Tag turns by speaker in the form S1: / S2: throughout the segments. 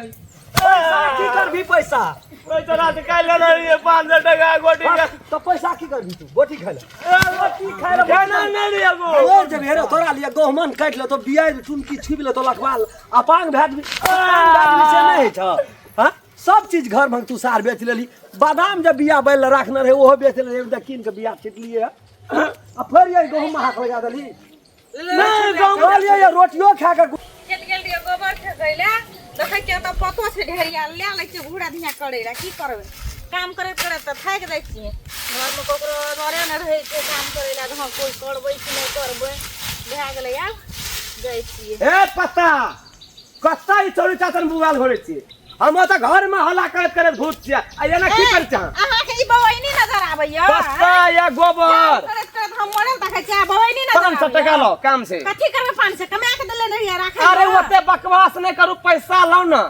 S1: लेबै। पैसा की करबी पैसा?
S2: पैसा रात काल्हि लेने रहियै 500 टका गोटी के।
S1: तऽ पैसा की करबी तू? गोटी खाइ ले, गोटी खाइ ले।
S2: केना नहि रहियै गो?
S1: मरि जेबही रे, तोरा लिए गहुमन काटि लेतो, बियाइ टुनकी छुबि लेतो, लखवाल अपांग भए जेबही, अपांग भए जेबही, से नहि होइ छौ? हँ, सब चीज घर में तू सार बेच लेली। बादाम जब बिया बैल राखने रहे, ओहो बेच लेली। एक कीन के बिया छिटलिए आ फेर ये गहूम में हाथ लगा देली।
S2: नहि, गहूम
S1: कहलियै ये रोटियो खा के
S3: खेत गेल रहियै गोबर फेकै लए, देखै छियै ओतऽ पतो छै ढेरिया, लए लै छियै घूरा धिया करै लए। की करबै, काम करैत करैत तऽ थाकि जाइ छियै। घरमे ककरो डरे नहि रहै छै काम करै लए, हँ कोइ करबै कि नहि करबै। भए गेलै, आब जाइ छियै।
S2: ए पत्ता, कत्ता ई चोरी चाचन बुआल घोरै छी? हम ओतऽ घर में हल्ला करैत करैत भूत छियै आ एना की करै छी अहाँ?
S3: अहाँके ई बवैनी नजर आबैया?
S2: पत्ता या गोबर
S3: करैत करैत हम मरल देखै छियै, बवैनी नजर
S2: 500 टका लो काम से।
S3: कथी करबै 500? कमा के देले नहीं राखै।
S2: अरे ओते बकवास नहि करू, पैसा लाउ ने।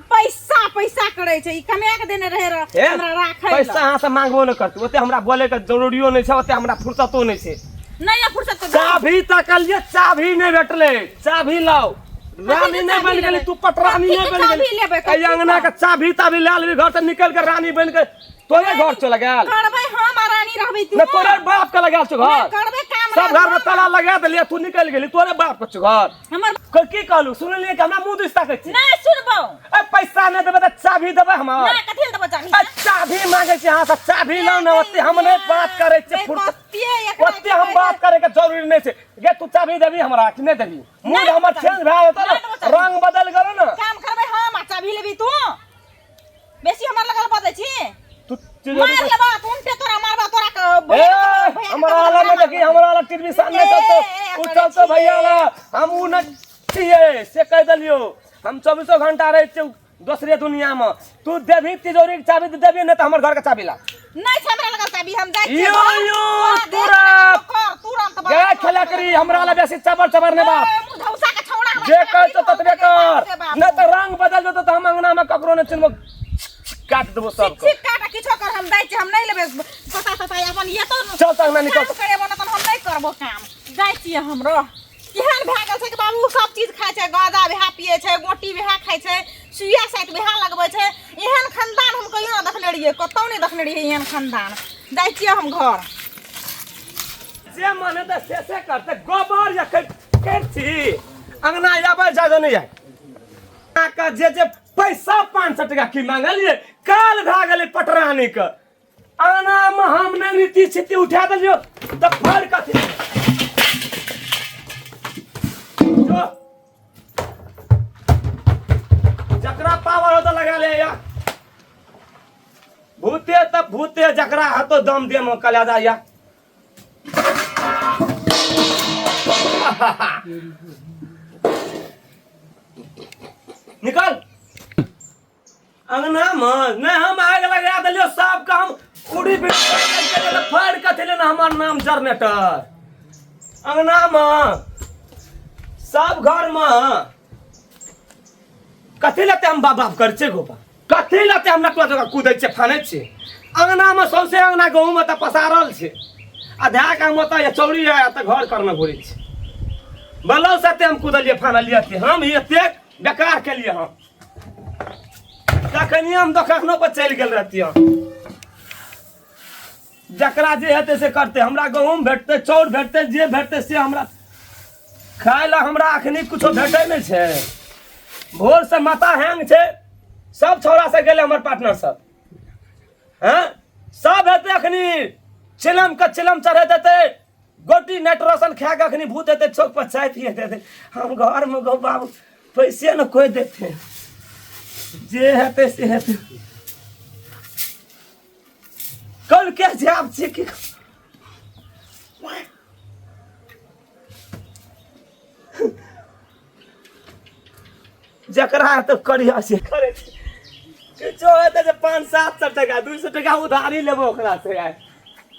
S3: पैसा पैसा करै छै, ई कमा के देने रहे
S2: हे,
S3: हमरा राखै।
S2: पैसा अहाँ से मांगबो नहि करतै, ओते हमरा बोले के जरूरियो नहि छै, ओते हमरा फुर्सतो नहि छै।
S3: नहीं या फुर्सत तो
S2: चाभी तकलियै, चाभी नहि भेटलै। चाभी लाउ। रानी नहि बनि गेली तू, पटरानी नहि बनि
S3: चाभी
S2: गेली।
S3: लेबै,
S2: एहि अंगना के चाभी ताभी लए लेबी, घर से निकल के रानी बनि के तोरे घर चल गेल।
S3: करबै हम आ रानी रहबै तू।
S2: नहि, तोरे बाप के लगायल छौ घर।
S3: नहि, करबै काम।
S2: सब घर में ताला लगा देलियै, तू निकलि गेली, तोरे बाप के छौ घर।
S3: हमर
S2: की कहलू? सुनलियै कि हमरा मुंह दिस ताकै छी?
S3: नहीं सुनबौ।
S2: ए पैसा नहि देबै तऽ चाभी देबै हमर?
S3: नहीं, कथी लए देबौ चाभी?
S2: ए चाभी मांगै छी अहाँ से, चाभी लाउ ने। ओते हम नहि बात करै छियै फुर्सत, ओते हम बात करे के जरूरी नहि छै। गे तू चाभी देबी हमरा कि नहि देबी? मूड हमर चेंज भए जेतौ ने, रंग बदल गेलो ने।
S3: काम करबै हम आ चाभी लेबी तू? बेसी हमर लगल बजै छी।
S2: तू
S3: मार लेबा तुमते, तोरा मारबा तोरा के।
S2: ए हमरा वाला में देखी, हमरा वाला टीवी सामने चलतो, उ चलतो भैया वाला। हम उ न छियै से कहि देलियौ। हम चौबीसो घंटा रहै छियै दोसरे दुनिया में। तू देबही तिजोरी के चाबी तऽ देबही, नहि तऽ हमर घर के चाबी ला।
S3: नहीं छै हमरा लगल चाभी, हम जाइ छियै
S2: यो,
S3: घर।
S2: यो,
S3: तोरा देख
S2: तुरंत।
S3: कर, तुरंत
S2: गे खेला करी, हमरा ला बेसी चबर चबर नहि बात।
S3: मुँह धौसा के छौड़ा हमरा
S2: जे
S3: खेला
S2: कहै छौ
S3: करी,
S2: ततबे
S3: बाप
S2: कर,
S3: रे बाप।
S2: नहि तऽ रंग बदल जेतौ तऽ हम अंगना में ककरो नहि चिन्हबो, काटि देबो सबके।
S3: ठीक, काट किछो कर, हम जाइ छियै। हम नहीं लेबै पता तता अपन ये तो।
S2: चल तऽ अंगना निकल।
S3: काम करेबो न तऽ हम नहीं करबो काम, जाइ छियै। हमरो केहन भए गेल छै कि बाबू सब चीज खाइ छै, गाजा वएह पियै छै, गोटी वएह खाइ छै, सुइया साइट वएह लगबै छै। एहन खानदान हम कहियो नहि देखने रहियै, कतहु नहि देखने रहियै एहन खानदान। जाइ छियै हम घर।
S2: जे मन हेतै से से करतै। गोबर या कर छी अंगना आबै जाय नहि आय। अहाँके जे जे पैसा 500 टका की मांगलियै, काल भए गेलै पटरानीके। अंगनामे हम नहि रीति छिति उठा देलियौ तऽ फर कथी? जो जकरा पावर होतो लगा ले या भूते तऽ भूते, जकरा हतो दम दे में कला जा या निकल अंगना में। नहीं हम आग लगा देलियो सब का, हम उड़ी बिड़ी फाड़ कथी लेना, हमार नाम जनरेटर। अंगना में सब घर में कथी लेते हम बाप बाप कर गोपा? कथी लेते हम नटुआ जगह कूदै छियै फानै छियै? अंगना में सौंसे अंगना गहूम तऽ पसारल छै आ धए के हम ओतऽ चौरी है तऽ घर करने घुरै छी। बलौ से हम कूदलियै फानलियै, हम एतेक बेकार केलियै। हम तखनिए हम दोकानो पर चलि गेल रहतियै। जकरा जे हेतै से करतै। हमरा गहूम भेटतै, चाउर भेटतै, जे भेटतै से हमरा खाय लए। हमरा अखनी कुछो भेटै नहि छै। भोरसँ माथा हैंग छै। सब छौड़ा से गेलै हमर पार्टनर सब। हँ, सब हेतै अखनी चिलम के चिलम चढ़ैत हेतै, गोटी नाइट्रोसन खा के अखनी भूत हेतै, चौक पर चाय पियैत हेतै। हम घरमे गो बाबू, पैसे ने कोइ देते, जे हेतै से हेतै। कल के जाब छै कि जकरा तऽ करिया से करै छै। किछो हेतै जे 500-700 टका, 200 टका उधारी लेबै ओकरा से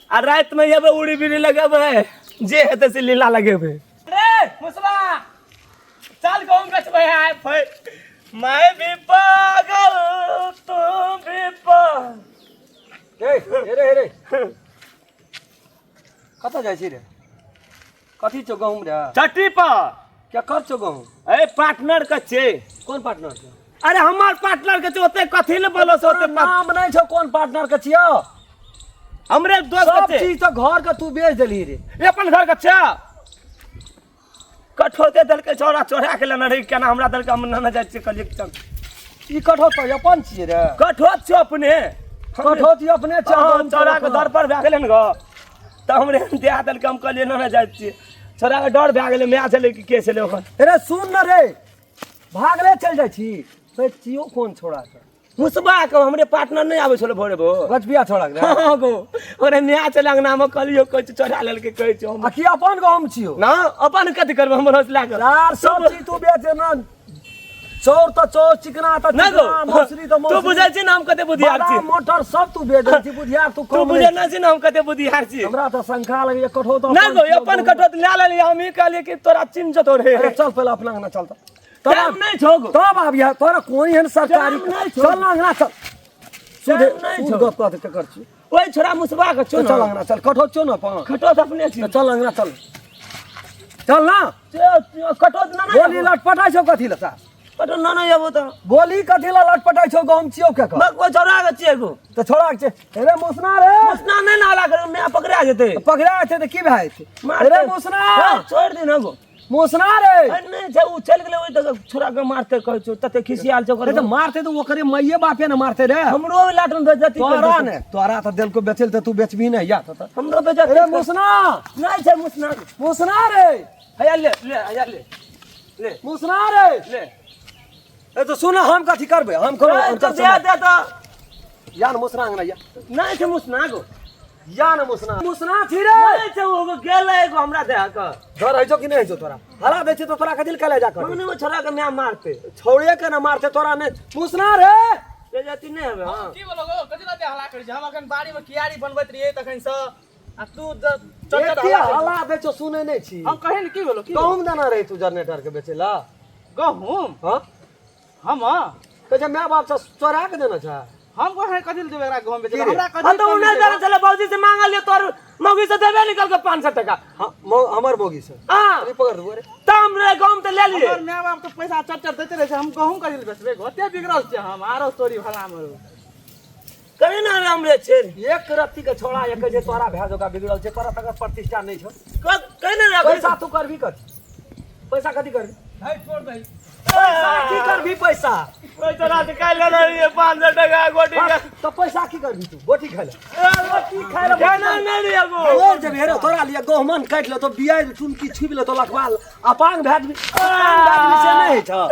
S2: आ रातिमे एबै, उड़ी बीड़ी लगेबै, जे हेतै से लीला लगेबै। रे मुसबा, चल गहूम बेचबै आइ फेर। मैं भी पागल तू भी पागल।
S1: ए हे रे, हे रे, कतऽ जाइ छी रे? कथी छौ गहूम रे?
S2: चट्टी पर।
S1: क्या कर छौ गहूम?
S2: ए पार्टनर के छै।
S1: कोन पार्टनर छौ?
S2: अरे हमर पार्टनर के छै ओते कथी ले बोलो से ओते
S1: नाम नहि छौ कोन पार्टनर के छियौ
S2: हमरे दोस्त
S1: सब
S2: के छै
S1: चीज तऽ घर के तू बेच देलही रे
S2: ई अपन घर के छै कठौते देलकै छौड़ा चोरा के लेने रही केना हमरा देलकै हम नेने जाइ छियै कहलियै चल
S1: ई कठौत तऽ अपन छियै रे
S2: कठौत छौ अपने
S1: कठौत ई अपने छै
S2: हँ चौरा के दर पर भए गेलै ने गो तऽ हमरे दए देलकै हम कहलियै नेने जाइ छियै छौड़ा के डर भए गेलै माय छलै कि के छलै ओकर
S1: रे सुन न रे भागले चलि जाइ छी से चियो कोन छोड़ा के
S2: मुसबा के हमरे पार्टनर नहि आबै छलै भोरे भोर
S1: गजबिया छोड़ा के
S2: हँ गो ओकरे माय छलै अंगना मे कहलियो कहै छै चोरा लेलकै कहै छै हम
S1: आ की अपन गहूम छियो
S2: ना अपन कथी करबै हमर हौसला के
S1: यार सब चीज तू बेच ना चौर तऽ चौर चिकना तऽ
S2: ना गो
S1: चिकना मौसरी तऽ
S2: तू
S1: मौसरी
S2: बुझै छी ना हम कते बुधियार छी
S1: बादाम मटर सब तू बेच दै छी बुधियार तू
S2: तू
S1: कम
S2: बुझै
S1: नहि
S2: ना छी ना हम कते बुधियार छी
S1: हमरा तऽ शंका लगैया कठौ तऽ
S2: ना गो अपन कटौत लए लेलियै हम ई कहलियै कि तोरा चिन्ह जतो रे
S1: अरे चल पहिले अपना अंगना चल तऽ
S2: टाइम नहि छौ गो
S1: तब आबिया तोरा कोन एहन सरकारी
S2: टाइम नहि छौ।
S1: चल ना अंगना चल सुधे
S2: टाइम नहि
S1: सुध
S2: छौ।
S1: गप कह केकर छी
S2: ओहि छोरा मुसबा के छौ
S1: चल
S2: ना
S1: अंगना चल कठौ छौ ना अपन
S2: कटौत अपने छी
S1: तऽ चल अंगना चल चल ना
S2: कटौत ना ना
S1: बोली लटपटाइ छौ कथी लए साहब
S2: कटौत ना ना एबो तऽ
S1: बोली कथी लए लटपटाइ छौ गहूम छियौ के
S2: बस ओहि छोरा के छियै एगो
S1: तऽ छोड़ा के छै रे मुसना रे
S2: मुसना नहि नाला करे माय पकड़ा जेतै
S1: पकड़ा छै तऽ की भए जेतै
S2: मारतै।
S1: रे मुसना
S2: हँ, छोड़ि दे ना गो
S1: मुसना रे
S2: अरे नहि छै ओ चलि गेलै ओहि तक छोरा के मारते कहै छौ तते खिसियाल छौ
S1: अरे तऽ मारते तऽ ओकरे माइये बापे ने मारते रे
S2: हमरो ओहि लाट में बेइज्जती कर
S1: तोरा
S2: देतै।
S1: ने तोरा तऽ देलको बेचल तऽ तू बेचबी नहि या तऽ
S2: हमरो बेइज्जती
S1: रे
S2: कर-
S1: मुसना
S2: नहि छै मुसना
S1: मुसना रे
S2: हैया ले ले हैया ले ले
S1: मुसना रे
S2: ले
S1: ए तऽ सुन हम कथी करबै हम कोनो
S2: ए,
S1: हुनकर
S2: तऽ दे दे तऽ
S1: या ने मुसना अंगना या
S2: नहि छै मुसना गो
S1: या ने मुसना मुसना छी रे
S2: नहि छै ओ गेलै एगो हमरा दे के
S1: डर होइ छौ कि नहि होइ छौ तोरा हरा दै छै तऽ तोरा कथी लए जा कर
S2: मगनी ओ छोरा के माय मारते
S1: छौड़े के ने मारते तोरा नहि मुसना रे
S2: बेइज्जती नहि हेबै हँ
S4: की बोलो गो कथी लए हल्ला करै छी हम अखन बाड़ी में कियारी बनबैत रहियै तखन से आ तू चल चल
S1: एते
S4: हल्ला करै छी।
S1: हला दै छौ सुनै नहि छी
S4: हम कहे ने की बोलो की
S1: गहूम देना रही तू जनरेटर के बेचै ला
S4: गहूम
S1: हँ
S4: हम
S1: कहै छै माय बाप से चोरा के देना छै
S4: हम कहे कथी लए देबै एकरा गहूम बेचै
S1: की
S4: लए?
S1: रे?
S4: हमरा कथी
S2: हम तऽ ओ नहि जानै छलै बाबूजी से मांगल लियो तोर मौगी से देबे निकल के 500 टका
S1: हाँ, हमर बोगी से
S2: हाँ
S1: अरे पकड़ दू अरे
S2: तऽ हम रे गहूम तऽ ले लिए
S4: हमर माय बाप तऽ पैसा चट चट दैते रहै छै हम गहूम कथी लए बेचबै ओते बिगड़ल छियै हम आरो तोरी भला मरू
S2: करे ना राम रे छे
S1: एक रत्ती के छोड़ा एक जे तोरा भए जोका बिगड़ल छै तोरा तकर प्रतिष्ठा नहि छौ
S2: करे ना
S1: पैसा तू करबी कथी पैसा कथी करबी
S4: है छोड़ दही
S1: पैसा की करबी पैसा
S2: पैसा रात काल्हि लेने रहियै 500 टका गोटी के
S1: तऽ पैसा की करबी तू गोटी खाइ ले गोटी खाइ ले
S2: केना नहि रहियै गो
S1: और जब हेरो तोरा लिए गहुमन काटि लेतो बियाइ चुनकी छुबि लेतो लखवाल अपांग भए जेबी अपांग भए जेबी से नहि होइ छौ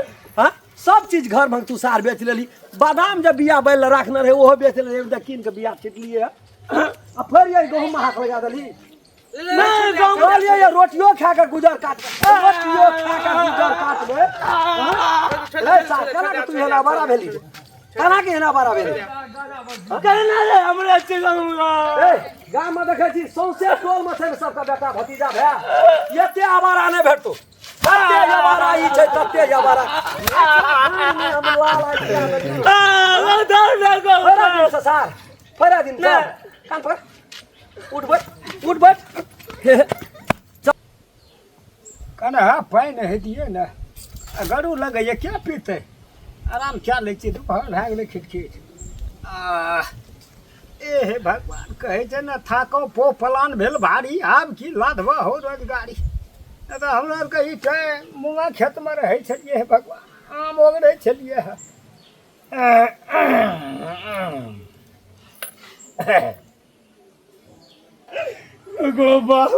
S1: हँ सब चीज घर भंग तू सार बेच लेली बादाम जब बिया बैल लए राखने रहे ओहो बेच लेली एक कीन के बिया छिटलियै आ फेर ये गहुम में हाथ लगा देली
S2: नहि गहुम
S1: कहलियै ये रोटियो खा के गुजर काट रोटियो खा के गुजर काटबै रे सार केना के तू एना बड़ा भेली केना के एना बड़ा भेली
S2: केना रे हमरे छै गहुम
S1: ए गाम में देखै छी सौंसे टोल में छै ने सबके बेटा भतीजा भए एते आवारा नहि भेटतो तते आवारा ई छै तते आवारा हम लाल आइ फैरा दिन से सार फैरा दिन से कान पकड़ उठ बैठ उठ बैठ
S5: कने पानि हेतियै ने आ गरू लगैए के पीतै आराम कए लै छियै दुपहर भए गेलै खिटखिट आ ए हे भगवान कहै छै ने थाको पो पलान भेल भारी आब की लाधबा हो रोजगारी नहि तऽ हमरा आरके ई टाइम मूँगा खेतमे रहै छलियै हे भगवान आम ओगरै छलियै हे
S2: गोपाल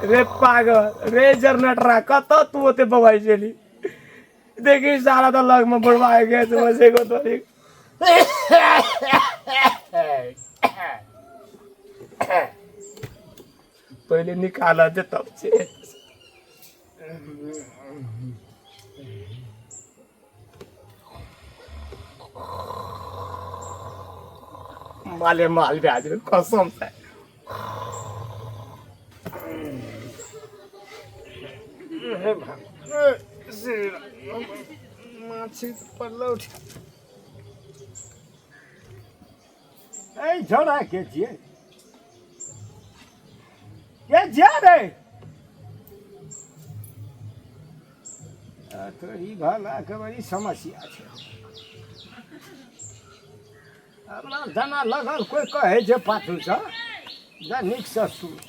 S2: रे पागल रे जनरेटरा कतऽ तू ओते बवाइ छली देखी सारा तऽ लग में बुढ़वा गए बसे को तोरी पहिले निकाल दे तब से माले माल भए जेबै कसम से
S5: माछी पड़ल उठ ए झोड़ा के छियै के छियै रे तोरी भलाके बड़ी समस्या छै। हमरा जेना लगल कोइ कहै छै पाछूसँ जे नीकसँ सुत।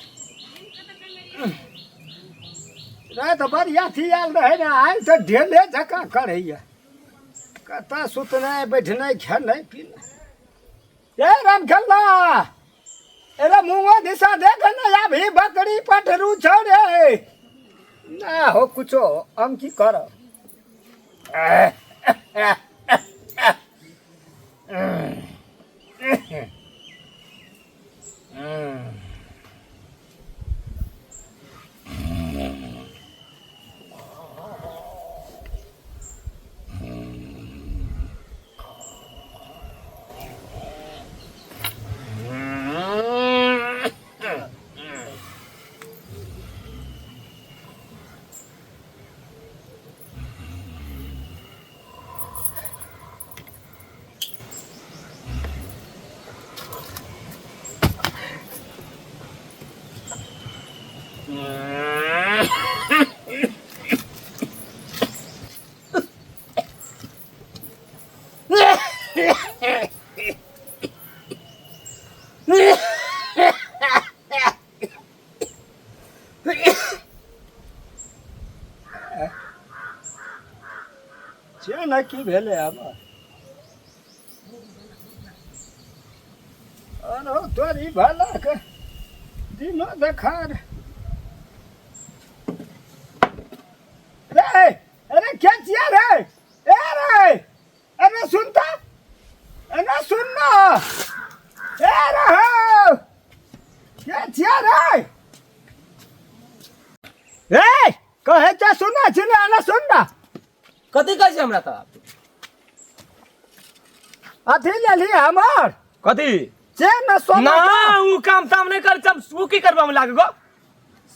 S5: राति बरियाती आयल रहै ने, आइ तऽ ढेले जकाँ करैए। कतऽ सुतनाइ बैठनाइ खेनाइ पीनाइ। ए राम खेलना, अरे मुँह दिशा देख ने, अभी बकरी पठरू छौ रे। ना हो कुछो, हम की करब? से ने की भेलै आब? अरे तोरी भलाके दिनो देखार रे। अरे क्या चिया रे? ए रे, अरे सुनता, अरे सुन ना। ए रे हो, क्या चिया रे? ए कहे छै सुना छी ने, अरे सुन ना।
S2: कथी कहै छै हमरा तऽ?
S5: अथी लेली हमर।
S2: कथी?
S5: से न सोना।
S2: ना, उ काम ताम नहि करै छै। उ की करबा में लागे गो?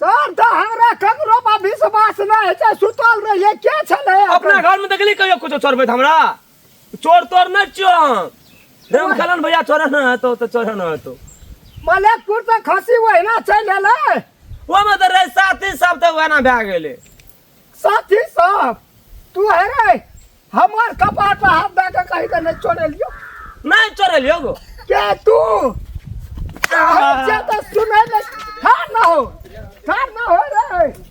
S5: सर तऽ हमरा ककरो पर विश्वास नहि होइ छै। सुतल रहियै, के छलै?
S2: अपना घर में देखली कहियो कुछो चोरबैत? हमरा चोर तोर नहि छियो हम। राम खेलन भैया चोर न हेतो तऽ चोर न हेतो।
S5: मलेकपुर तऽ खसी ओहिना चलि एलै।
S2: ओहिमे तऽ रहै साथी सब, तऽ ओना भए गेलै।
S5: साथी सब तू है रे? हमर कपार पर हाथ दऽ के कही के नहि चोरेलियो।
S2: नहि चोरेलियो गो।
S5: के तू से तऽ सुनै नहि। ठाढ़ न हो, ठाढ़ न हो रे।